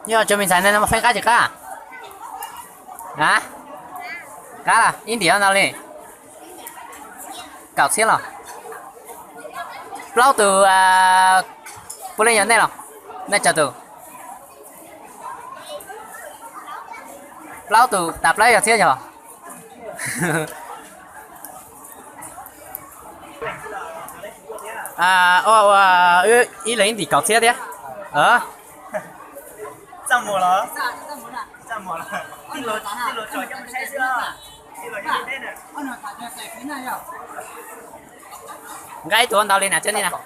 Nyob tsoom me ntxhais ne, no mas feeb qab tsis qab? A, qab los ib ntim ntau li. Kaum txhiab los? Plaub tus, puav leej yog nej los? Nej tso tus. Plaub tus tas plaub yog txhiab yog. Ua, ua, ib leeg ib ntim kaum txhiab thiab. Nqa ib tug ntau li na, cov ni na. Kaum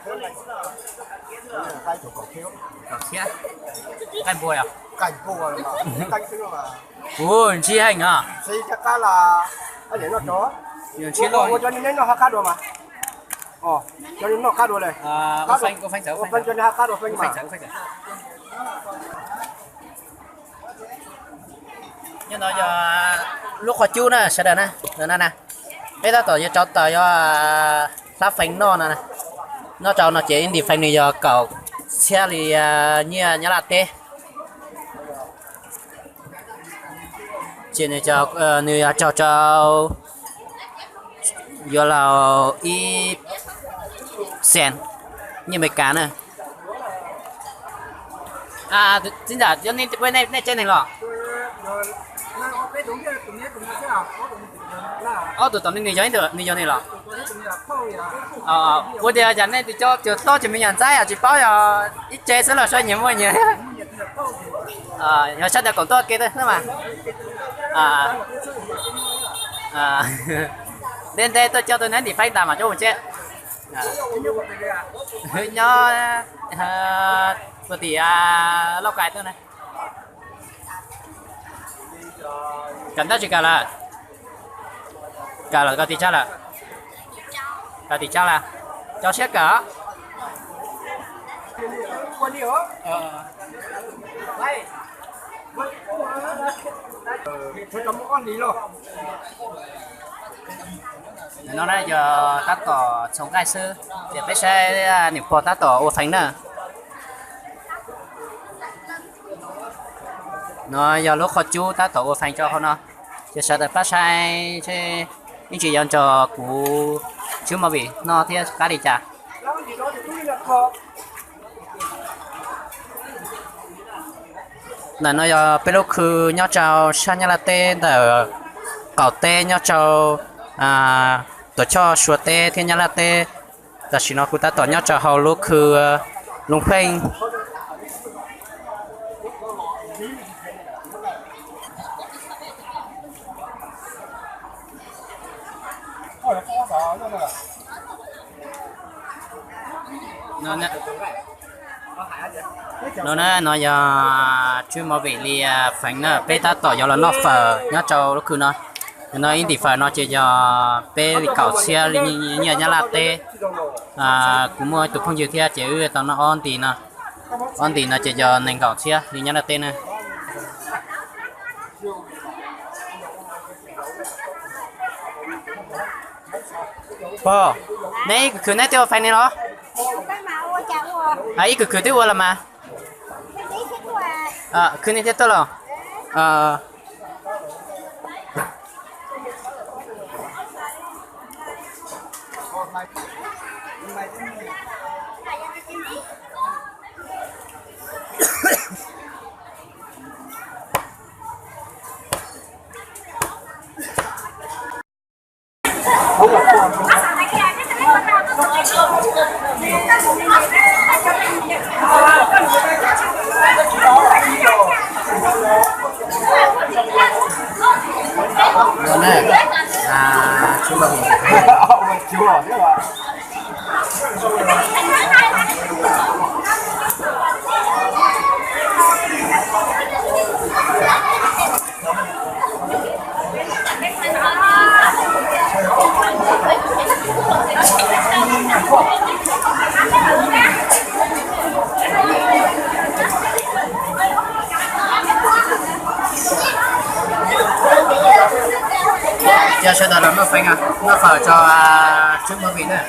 txhiab. Nqaij npua yog. Kuv ntsib heev os. Ntsib loj. Nyob no yog lub qhov cub na sawv daws na, no na. Peb tab tom yuav rau tawm yog hlab feem noj no. Noj rau no ces ib ntim feem nws yog kaum txhiab li nyiaj Nyab Laj teb. Ces nws, nws yog raug rau yuav laus ib xees nyiaj Amelikas na. Txiv ntxawm, nej tsev neeg los? Ob tug tom ne nws yog, nws yog ne los? Ua tias yam nej tus coj cog tob ces me nyuam ntxaib tsis paub, yog ib tsev xwb los saib nyias muaj nyias. Yog sawv daws koom tuaj ke xwb mas. Ntev ntev tuaj coj tuaj neb ntim feeb tas mas coj mus tseb. Nyob puag tim Lauj Kais tuaj na. Kawm ntab tsis kawm lawm? Kawm lawm, koj tiv tsab lawm? Koj tiv tsab lawm? Tso siab kawm. No na yog tab tom txhoov nqaij xwb, ces peb saib niam pog tab tom ua feem na. No yog lub qhov cub tab tom ua feem rau hauv no, ces sawv daws pab saib, ib ntsis yuav nrog kuv tswb movie noj thiab qab li cas. Ntawm no yog peb lub khw nyob rau sab Nyab Laj teb ntawm qaum teb nyob rau tuam choj Suav teb thiab Nyab Laj teb. Tam sim no kuv tab tom nyob rau hauv lub khw Looj Pheej. No na, no yog tswb movie li feem na, peb tab tom yuav los noj fawm nyob rau lub khw no. No ib ntim fawm no ces yog peb li kaum txhiab li nyiaj Nyab Laj teb. Kuv muaj ib tus phooj ywg thiab ces wb tau noj ob nti no. Ob nti no ces yog nees nkaum txhiab li Nyab Laj teb na. Pog, neb ib khwv khwv neb twb ua feem ne los? Ib khwv khwv twb ua los mas. Khwv ne thiaj tuaj los? Cov sawv daws los noj feem, noj fawm tso tswb movie na.